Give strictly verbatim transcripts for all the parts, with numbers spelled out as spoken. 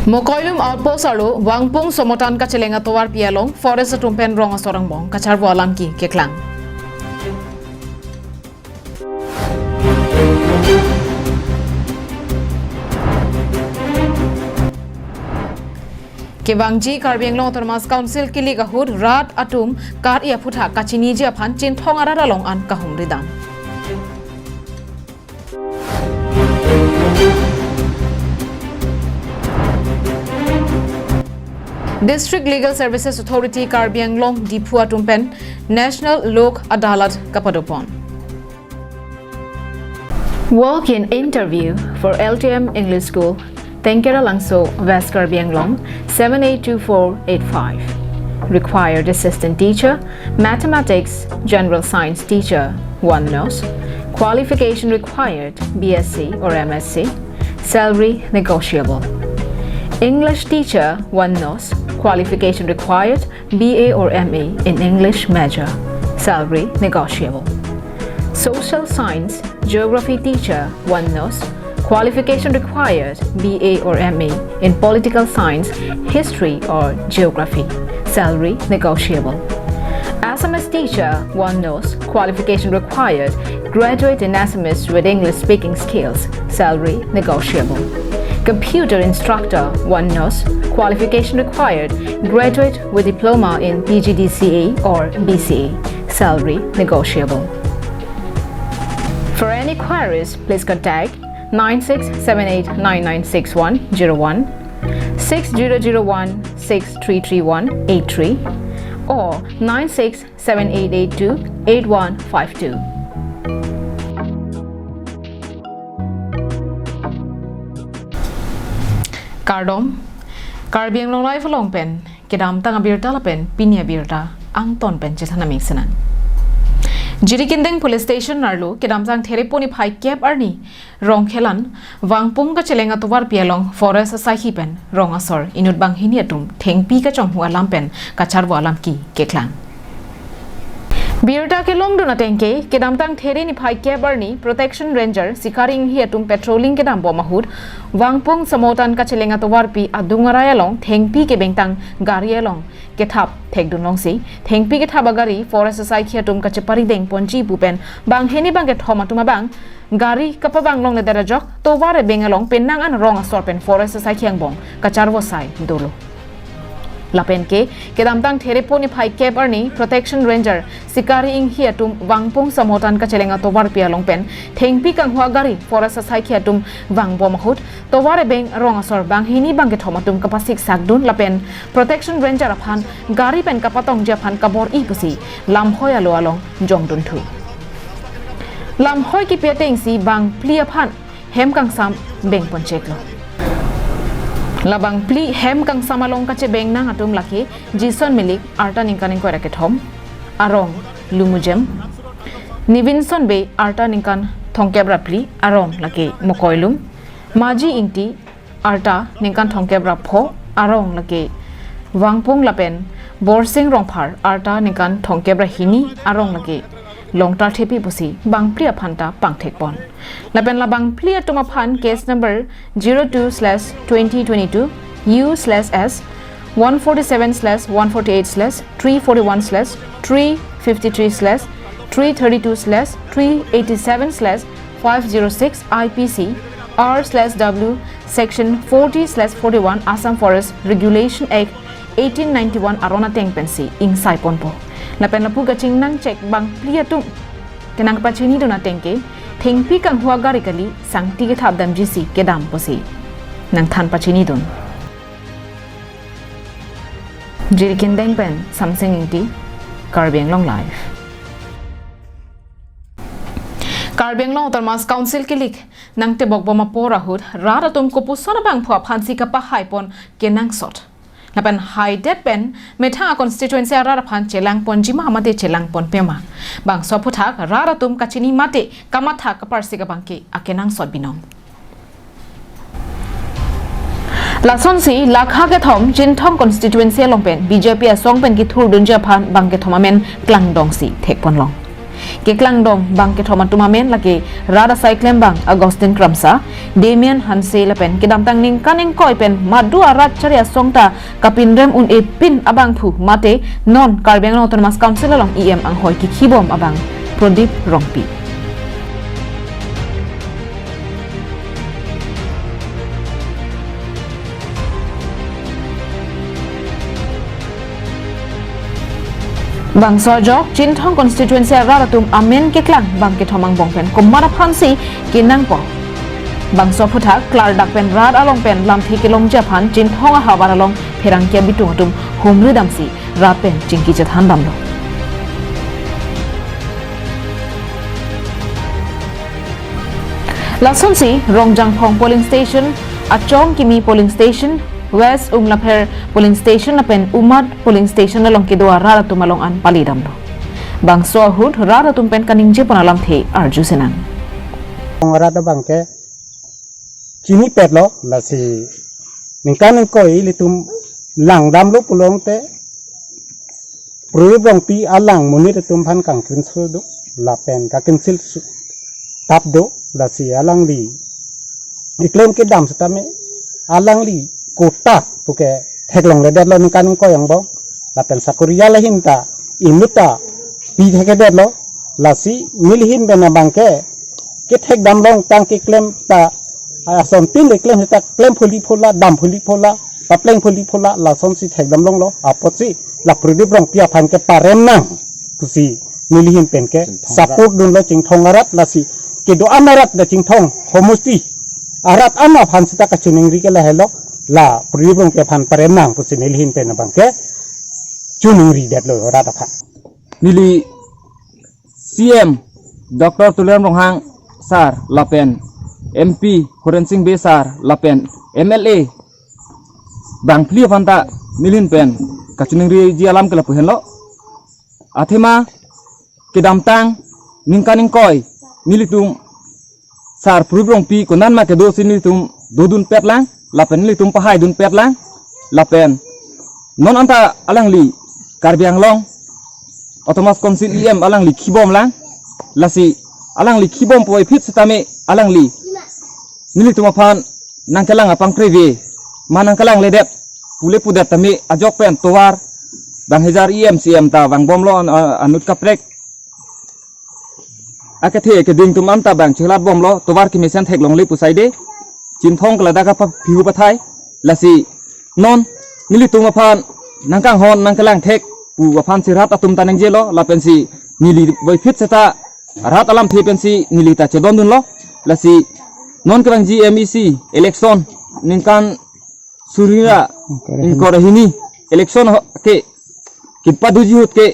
Mokoilum Outpost arlo Vangpung Somotan kacheleng atovarpi along forest atum pen rong asor angbong kacharvo alam ke keklang. Kevangji Karbi Anglong Autonomous Council kilik ahut rat atum kar-i aphuthak kachiniji aphan Chinthong arat along an kahumri dam. District Legal Services Authority Karbi Anglong Diphu atum pen National Lok Adalat kapadopon. Walk-in interview for L T M English School, Tengkera Langso, West Karbi Anglong, seven eight two four eight five. Required assistant teacher, mathematics, general science teacher, one nos. Qualification required, B S c or M S c. Salary negotiable. English teacher, one nos. Qualification required, B A or M A in English major. Salary negotiable. Social science, geography teacher, one nos. Qualification required, B A or M A in political science, history or geography. Salary negotiable. Assamese teacher, one nos. Qualification required, graduate in Assamese with English speaking skills. Salary negotiable. Computer instructor, one nos. Qualification required, graduate with diploma in P G D C A or B C A. Salary negotiable. For any queries, please contact nine six seven eight nine nine six one zero one, six zero zero one six three three one eight three, or nine six seven eight eight two eight one five two. Kardom, Karbi Anglong Live along pen kedamtang abirta lapen pini abirta angton pen chethan amik senang. Jirikindeng Police Station arlo kedamtang Therepo niphai kep arni Rongkhelan, Vangpung kacheleng atovarpi along forest asaikhi pen rong asor inut banghini atum thengpi kachonghu alam pen kacharvo alam ke keklang. Birta kelongdun ateng ke, kedamtang There niphai kep arni Protection Ranger Sikari Inghi atum patrolling kedam bom ahut, Vangpung Somotan kacheleng atovarpi adung arai along thengpi kebengtang gari along kethap thekdun longsi, thengpi kethap agari forest asaikhi atum kacheparideng ponji pu pen banghini bangkethom atum abang gari kapabang longledet ajok tovar ebeng along penang an rong asor pen forest asaikhi angbong kacharvo asai dolo. Lapen ke, kedamtang Therepo niphai kep arni Protection Ranger Sikari Inghi atum Vangpung Somotan kacheleng atovarpi along pen thengpi kanghu agari forest asaikhi atum vangbom ahut tovar ebeng rong asor banghini bangkethom atum kapasiksakdun lapen Protection Ranger aphan gari pen kapatongji aphan kabor-i pusi lamhoi alo along jongdunthu. Lamhoi kipi atengsi bangphli aphan hem kangsam bengponcheklo. La bangphli hem kangsam along kachebengnang atum lake Jison Milik, arta ningkan ingkoi ra kethom, arong Lumujem, Nivinson Bey, arta ningkan thomkep ra phli, arong lake Mokoilum, Maji Ingti, arta ningkan thomkep ra pho, arong lake Vangpung lapen Borsing Rongphar, arta ningkan thomkep ra hini, arong lake Longtar Thepi pusi bangphli aphan ta pangthekpon. Lapen la bangphli atum aphan case number zero two slash twenty twenty-two U slash S one forty-seven slash one forty-eight slash three forty-one slash three fifty-three slash three thirty-two slash three eighty-seven slash five zero six I P C R slash W section forty slash forty-one Assam Forest Regulation Act eighteen ninety-one aron ateng pensi ingsaiponpo. Lapen lapu kachingnang chek bangphli atum kenangpachinidun ateng ke, thengpi kanghu agari kali, sangti kethap damjisi kedam pusi nangthan pachinidun. Jirikindeng pen Samsing Ingti, Karbi Anglong Live. Karbi Anglong Autonomous Council kilik nangtebok bom apor ahut rat atum kopuson abangphu aphansi kapahaipon kenangsot. Lapen haidet pen methang a constituency arat aphan chelangponji ma mate chelangponpe ma, bangso aphuthak rat atum kachini mate kamathak kaparsik abang ke akenangsot binong. Lasonsi lakha kethom Chinthong constituency along pen B J P asong pen kithurdunji aphan bangkethom amen klangdongsi thekponlong. Keklangdun bang kethom atum amen lake rat asai klembang Augustine Kramsa, Damian Hanse lapen kedamtang ningkan ingkoi pen madu arat chari asong ta kapinrem un-e pin abangphu mate non Karbi Anglong Autonomous Council along E M anghoi kikhibom abang Prodip Rongpi. Bangso ajok Chinthong constituency arat atum amen keklang bang kethom angbong pen komat aphansi kenangpo. Bangso aphuthak klardak pen rat along pen lamthe kelongji aphan Chinthong ahavar along pherangke abitung atum humri damsi rat pen chingki chethan damlo. Lasonsi Rongjangphong polling station, Achong Kimi polling station, West Umlapher polling station lapen Umad polling station along kedo arat atum along an pali damlo. Bangso ahut rat atum pen kaningjepon alamthe arju sinang. Rat abangke chinipetlo, lasi ningkan ingkoi ilitum langdamlo pulote Prodip Rongpi alang monit atum aphan kangkrinso do, lapen kangkrinsil su-, tap do, lasi alangli keklem kedam setame alangli kota puke theklongledetlo ningkan ingkoi angbong, lapen sakori ahin ta inut ta pithekthedetlo, lasi nelihin pen abangke kethek damlong tang keklem ta asontin le klem ta klem phuli phula, dam phuli phula, papleng phuli phula, lasonsi thek damlonglo, apotsi la Prodip Rongpi aphan ke parem nang pusi nelihin pen ke Chinthong support dunlo Chinthong arat, lasi kedo-an arat la Chinthong homosti arat an aphan seta kachiningri ke lahelo, la Prodip Rongpi aphan parem nang pusi nelihin pen abangke chiningridetlo rat aphan. Neli C M Doctor Tuliram Ronghang sir lapen M P Horen Sing Bey sir lapen M L A bangphli aphan ta nelihin pen kachiningriji alam ke lapu henlo. Athema kedamtang ningkan ingkoi nelitum sir Prodip Rongpi konat ma kedo si nelitum dodunpetlang, lapen nelitum pahaidunpetlang, lapen non anta alangli Karbi Anglong Autonomous Council E M alangli khibomlang, lasi alangli khibom puvoiphit setame alangli nelitum aphan nangkelang apangkre ave, ma nangkelangledet pule pudet tame ajok pen tovar bang hajar E M C M ta vangbomlo an-, a-, anut kaprek akethe keding atum anta bang chelat bomlo, tovar kemesen theklongle pu saide Chinthong ke ladak aphan pihu pathai, lasi non nelitum aphan nangkanghon nangkelangthek pu aphansi rat atum ta ningjelo, lapensi neli voiphit seta rat alamthe pensi neli ta chedondunlo, lasi non kevangji M E C election ningkan suri ra ingkoi ra hini election ho-, ke kepaduji ahut ke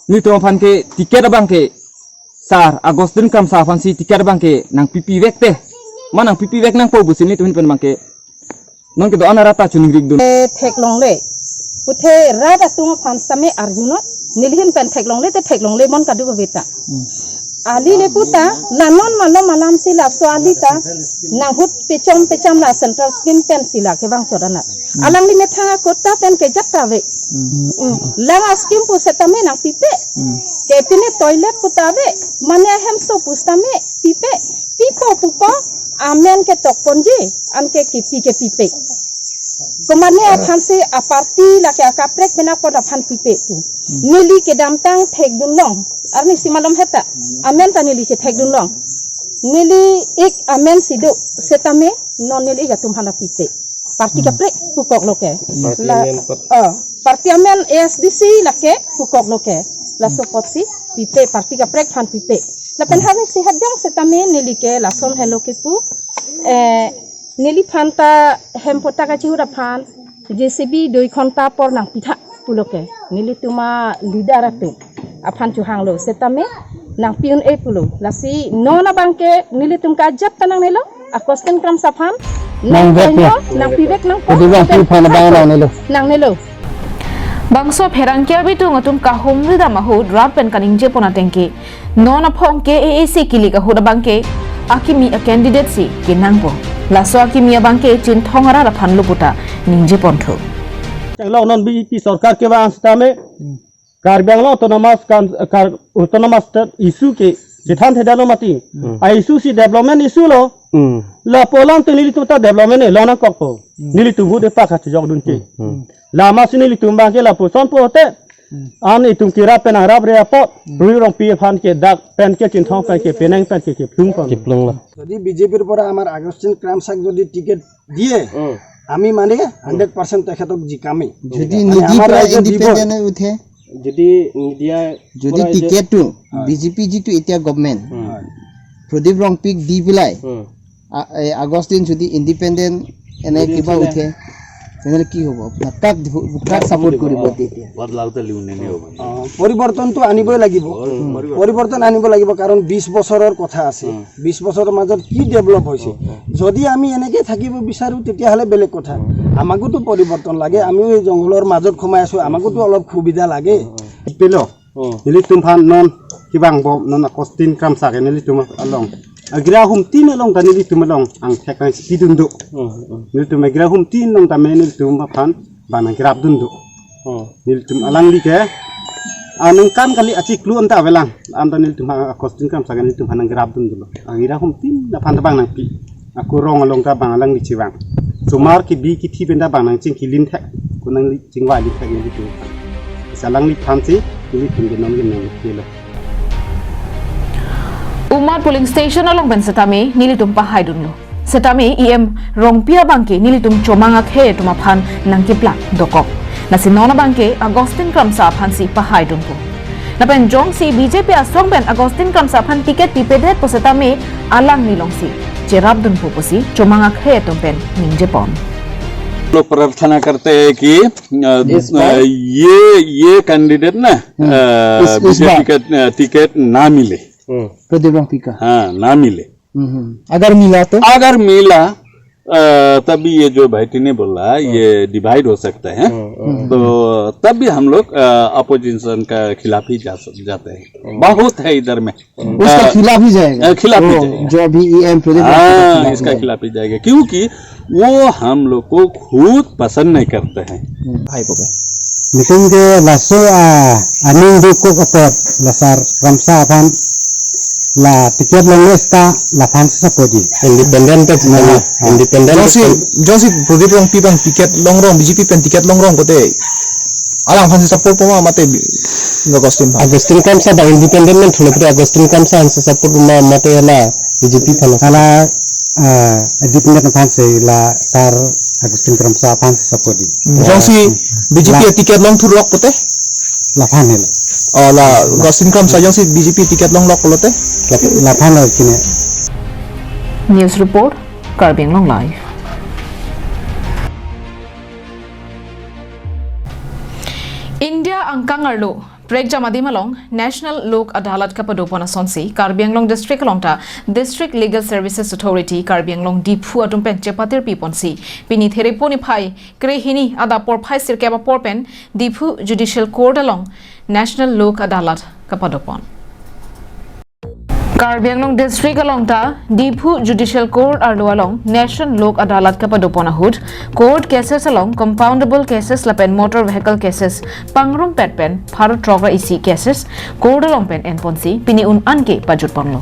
nelitum aphan ke ticket abangke sir Augustine Kramsa aphansi ticket abangke nangpipivek te, ma nangpipivek nangpo pusi nelitum pen abangke non kedo-an arat ta chiningridun. Eh, theklongle puthe rat atum aphan setame arjunon, nelihin pen theklongle te theklongle, mon kadokave ta. Hmm. Ali le puta, la non malom alamsi laso ali ta nanghut pechom pecham la central scheme pensi la kevang chodanat. Hmm. Alangli methang akota pen kejat ta ave. Hmm. Hmm. Lang a-scheme pu setame nangpipe. Hmm. Ke pine toilet puta ave, mane ahemso pu setame pipe. Pipo pupo, amen ketokponji, anke kipi ke pipe. Komatne aphansi aparty lake akaprek pen apot aphan pipe pu. Hmm. Neli kedamtang thekdunlong. Arnisi malom heta. Amen ta neli chethekdunlong. Neli ik amen si do setame non neli ik atum aphan pipe. Party Hmm. kaprek pukoklo ke. Party La, amen kot? Oh, party amen A S D C lake pukoklo ke. Laso apotsi pipe, party kaprek aphan pipe. Lapen Hmm. arnisi hajong setame neli ke lason helo kipu. Eh, neliphan ta hem pota kachihur aphan J C B dui khonta apor nangpitha pulo ke. Nelitum a-leader atum aphan chohanglo setame nangpi un-e pulo. Lasi non abangke nelitum ke ajat ta nangnelo, Augustine Kramsa aphan Nang nang vek nanglo, ya. nangpivek nangpo, Prodip Rongpi aphan abang nangnelo. nangnelo. Bangso pherangke abitung atum kahumri dam ahut rat pen kaningjepon atengke, non aphong ke A A C kilik ahut abangke akimi a-candidate si kenangpo. Laso akimi abangke Chinthong arat aphanlo puta ningjeponthu. Chalo non B J P sorkar kevang setame Karbi Anglong Autonomous Coun-, Kar-, Autonomous State issue ke chethan theda lo mati. Hmm. A issue si development issue lo. Hmm. Lapu alam te nelitum ta development e long nangkokpo. Hmm. Nelitum hu de pakha chejok dun ke. Hmm. Lama si nelitum abang ke lapuson po te. Hmm. An itum kerap pen nangrap re apot. Hmm. Prodip Rongpi aphan ke dak pen ke Chinthong pen ke penang pen ke keplung pon. Keplung lo. যদি বিজেপিৰ পৰা আমাৰ আগষ্টিন ক্ৰামচাক যদি টিকেট দিয়ে, উম। আমি মানে hundred percent তেখেতক জিকামেই। যদি মানে নিদি আমাৰ পেলাই ৰাইজে দিব। ইণ্ডিপেণ্ডেণ্ট উঠে? যদি নিদিয়া যদি পৰা যে টিকেটটো হয়। বিজেপি যিটো এতিয়া গভৰ্ণমেণ্ট, উম। হয়। প্ৰদীপ ৰংপিক দি পেলাই, উম। আ-, এই আগষ্ট দিন যদি ইণ্ডিপেণ্ডেণ্ট এনে যদি কিবা উঠে, উঠে, তেনেহ'লে কি হ'ব? আপোনাক কাক দিব, কাক ছাপোৰ্ট কৰিব তেতিয়া? বদলাও তো লিউ নেনে হ'ব। অ, পৰিৱৰ্তনটো আনিবই লাগিব। উম। পৰিৱৰ্তন আনিব লাগিব, কাৰণ বিশ বছৰৰ কথা আছে। উম। বিশ বছৰৰ মাজত কি ডেভেলপ হৈছে? উম, উম। যদি আমি এনেকে থাকিব বিচাৰো, তেতিয়াহ'লে বেলেগ কথা। উম। আমাকোতো পৰিৱৰ্তন লাগে, আমিও এই জংঘলৰ মাজত সোমাই আছো, আমাকোতো অলপ সুবিধা লাগে। উম, উম। Pilo. Hmm. Nelitum aphan non kevang bom non Agustin Kramsa ke nelitum along. Agira humtin along ta nelitum along angthek nangpidun do. Hmm, hmm. Nelitum agira humtin along ta me nelitum aphan bang nangkerapdun do. Hmm. Nelitum alangli ke aningkan kali achiklo anta avelang. Anta nelitum aphan Agustin Kramsa ke nelitum aphan nangkerapdun dolo. Agira humtin aphan ta bang nangpi. Ako rong along ta bang alangli chevang. Somar kebi kethi pen ta bang nangchingki linthek. Ako nangli chingvai linthek nelitum. Lasi alangliphan si nelitum ke non ke nangpilo. Umar polling station along pen setame nelitum pahaidunlo. Setame E M Rongpi abang ke nelitum chomang akhei atum aphan nangkeplak dokok. Lasi non abang ke Agustin Kramsa aphan si pahaidunpo. Lapen jongsi B J P asong pen Agustin Kramsa aphan ticket pipedetpo setame alangli alongsi cherapdunpo pusi chomang akhei atum pen ningjepon. लोग प्रार्थना करते हैं कि, अ, इस बार अ, ये, ये कैंडिडेट ना, हम्म। अ, इस, इस बीजेपी बार का, अ, टिकट ना मिले। हम्म। प्रदीप रंगपी का? हाँ, ना मिले। हम्म, हम्म। अगर मिला तो? अगर मिला, अ, तभी ये जो भाई टी ने बोला, हम्म। ये डिवाइड हो सकता है। हम्म, हम्म। तो तब भी हम लोग, अ, अपोजिशन का खिलाफ ही जा सक-, जाते हैं। हम्म। बहुत है इधर में। उसका अ, खिलाफ ही जाएगा। अ, खिलाफ ही वो जाएगा। जो अभी E M प्रदीप हाँ, खिलाफ इसका जाएगा। खिलाफ ही जाएगा, क्योंकि वो हम लोग को खुद पसंद नहीं करते हैं। Hmm. Hai ko ke. Nelitum ke laso, ah, aning dukok apot la sar Kramsa aphan la ticket longlo seta laphan si support ji. Independent te, nah, ah. Independent jongsi, te. Jongsi Prodip Rongpi abang ticket longrong, B J P pen ticket longrong pulote alangphan si support po ma mate bi-, Agustin aphan. Agustin Kramsa abang independent pen thulo pulote Agustin Kramsa aphan si support ma mate la B J P aphan. Hala, ah, independent aphan si la sar Agustin Kramsa aphan si support ji. Hmm. Jongsi la B J P ticket longthurlok pulote? Laphan helo. Oh, la Agustin Kramsa jongsi B J P ticket longlok pulote? La, laphan lo kine. News report, Karbi Anglong Live. India angkang arlo prekjam adim along National Lok Adalat kapadopon asonsi Karbi Anglong District along ta District Legal Services Authority Karbi Anglong Diphu atum pen chepatir piponsi pini Therepo niphai krehini adap porphai sirkep apor pen Diphu Judicial Court along National Lok Adalat kapadopon. Karbi Anglong District along ta Diphu Judicial Court arlo along National Lok Adalat kapadopon ahut court cases along compoundable cases lapen motor vehicle cases pangrumpet pen pharo throk ra isi cases court along pen enponsi pini un-an ke pajutponlo.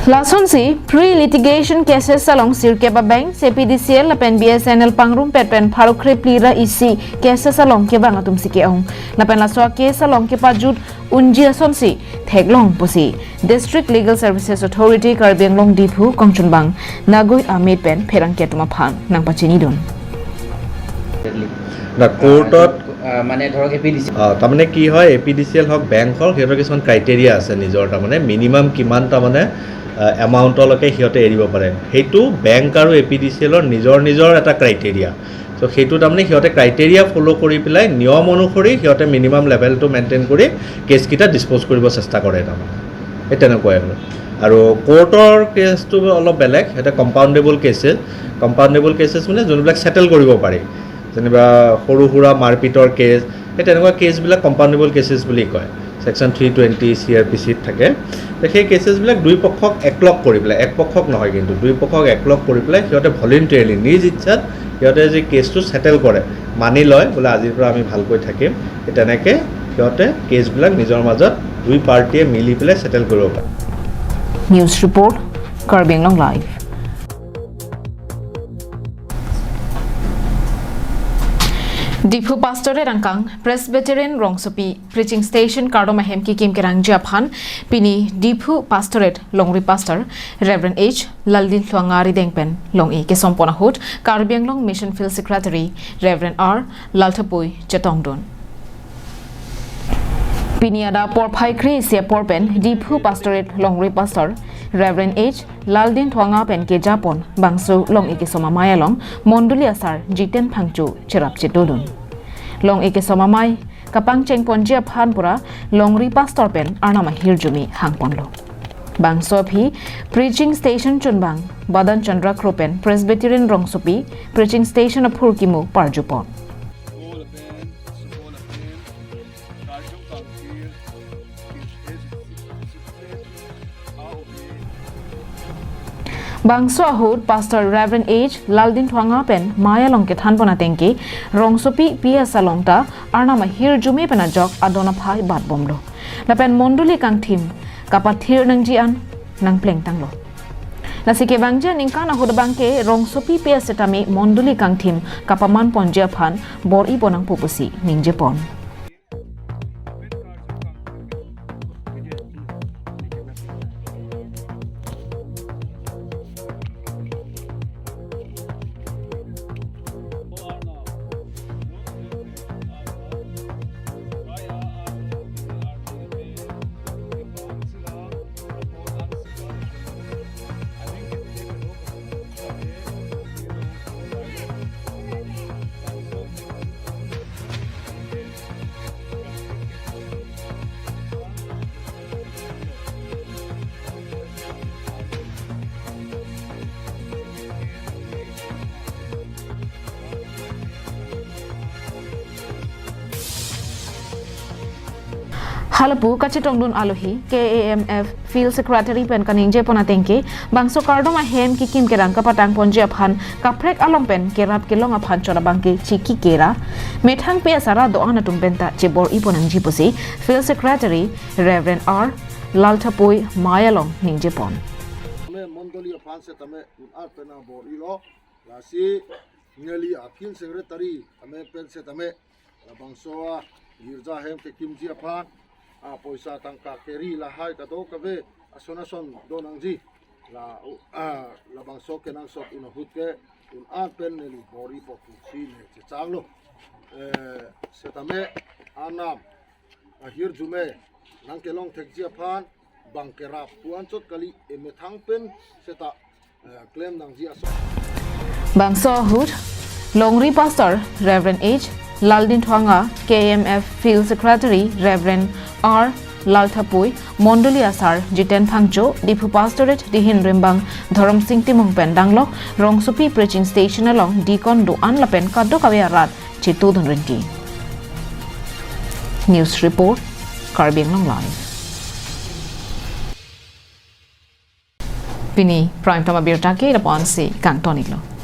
Lasonsi pre-litigation cases along sirkep abeng C P D C L lapen B S N L pangrumpet pen pharo krephli ra isi cases along kevang atumsi ke-ong lapen laso a-case along kepajut unji asonsi theklong pusi District Legal Services Authority Karbi Anglong Diphu kongchunbang Nagoi Amit pen pherangke atum aphan nangpachinidun. না, কোৰ্টত, আহ, মানে ধৰক A P D C. আহ, তাৰমানে কি হয়, A P D C এল হওক, বেংক হওক, সিহঁতৰ কিছুমান ক্ৰাইটেৰিয়া আছে নিজৰ, তাৰমানে মিনিমাম কিমান, তাৰমানে, আহ, এমাউণ্টলৈকে সিহঁতে এৰিব পাৰে। সেইটো বেংক আৰু এ পি ডি চি এলৰ নিজৰ নিজৰ এটা ক্ৰাইটেৰিয়া। চ' সেইটো তাৰমানে সিহঁতে ক্ৰাইটেৰিয়া ফ'ল' কৰি পেলাই নিয়ম অনুসৰি সিহঁতে মিনিমাম লেভেলটো মেইনটেইন কৰি কেছকেইটা ডিছপ'জ কৰিব চেষ্টা কৰে তাৰমানে। এই তেনেকুৱাই আৰু। আৰু কোৰ্টৰ কেছটো অলপ বেলেগ, সিহঁতে কম্পাউণ্ডেবল কেছেছ, কম্পাউণ্ডেবল কেছেছ মানে যোনবিলাক ছেটেল কৰিব পাৰি, যেনিবা সৰু সুৰা মাৰপিটৰ কেছ, সেই তেনেকুৱা কেছবিলাক কম্পাউণ্ডেবল কেছেছ বুলি কয়। ছেকশ্যন থ্ৰী টুৱেণ্টি চি আৰ পি চিত থাকে। তো সেই কেছেছবিলাক দুই পক্ষক একলগ কৰি পেলাই, এক পক্ষক নহয় কিন্তু, দুই পক্ষক একলগ কৰি পেলাই সিহঁতে ভলেণ্টিয়াৰলি, নিজ ইচ্ছাত সিহঁতে যে কেছটো ছেটেল কৰে, মানি লয় বোলে আজিৰ পৰা আমি ভালকৈ থাকিম, সেই তেনেকে সিহঁতে কেছবিলাক নিজৰ মাজত দুই পাৰ্টিয়ে মিলি পেলাই ছেটেল কৰিব পাৰে। News report, Karbi Anglong Live. Diphu Pastorate angkang Presbyterian Rongsopi Preaching Station kardom ahem kekim kerangji aphan pini Diphu Pastorate Longri Pastor Reverend H Laldin Longri Deng pen long-e kesompon ahut Karbi Anglong Mission Field Secretary Reverend R Lalthapui chetongdun. Pini adap porphai kre-isi apor pen Diphu Pastorate Longri Pastor Reverend H Laldin Longri pen kejapon bangso long-e kesom amei along mondoli asar Jiten Phangcho cherap chetongdun. Long-e kesom amei kapangchengponji aphan pura Longri Pastor pen Arnam ahirjume hangponlo. Bangso aphi Preaching Station chunbang Badan Chandra Kro pen Presbyterian Rongsopi Preaching Station aphurkimo parjupon. Bangso ahut Pastor Reverend H Laldin Longri pen mei along kethanpon atengke Rongsopi P S along ta Arnam ahirjume pen ajok adon aphai batbomlo. Lapen mondoli kangthim kapathir nangji an nangplengtanglo. Lasi kevangji aningkan ahut abangke Rongsopi P S setame mondoli kangthim kapamanponji aphan bor-ipon nangpo pusi ningjepon. Halapu kachetongdun alohi K A M F Field Secretary pen kaningjepon atengke bangso kardom ahem kekim kerang kapatangponji aphan kaprek along pen kerap kelong aphan chot abangke chiki kera methang P S arat do-an atum penta chebor-ipon nangji pusi Field Secretary Reverend R Lalthapui mei along ningjepon. Tame mondoli aphan setame un-at pen nang bor-ilo, lasi neli a Field Secretary tame pen setame labangso agirja ahem kekimji aphan apoisa tangka keri lahai kadokave ason ason do nangji, la ah, labangso kenangsot un ahut ke un-at pen neli bor-ipo pusi ne chechanglo. Eh, setame Arnam ahirjume nangkelong thekji aphan bang kerap pu anchot kali, emethang pen seta eh, klem nangji ason. Bangso ahut Longri Pastor Reverend H Laldin Longri, K A M F Field Secretary Reverend R Lalthapui, mondoli asar Jiten Phangcho, Diphu Pastorate dihin rimbang Dhorom Sing Timung pen danglok Rongsopi Preaching Station along deacon do-an lapen kadokave arat chetongdun rinti. News report, Karbi Anglong Live. Pini Prime Time abirta ke lapu-ansi kangton-iklo.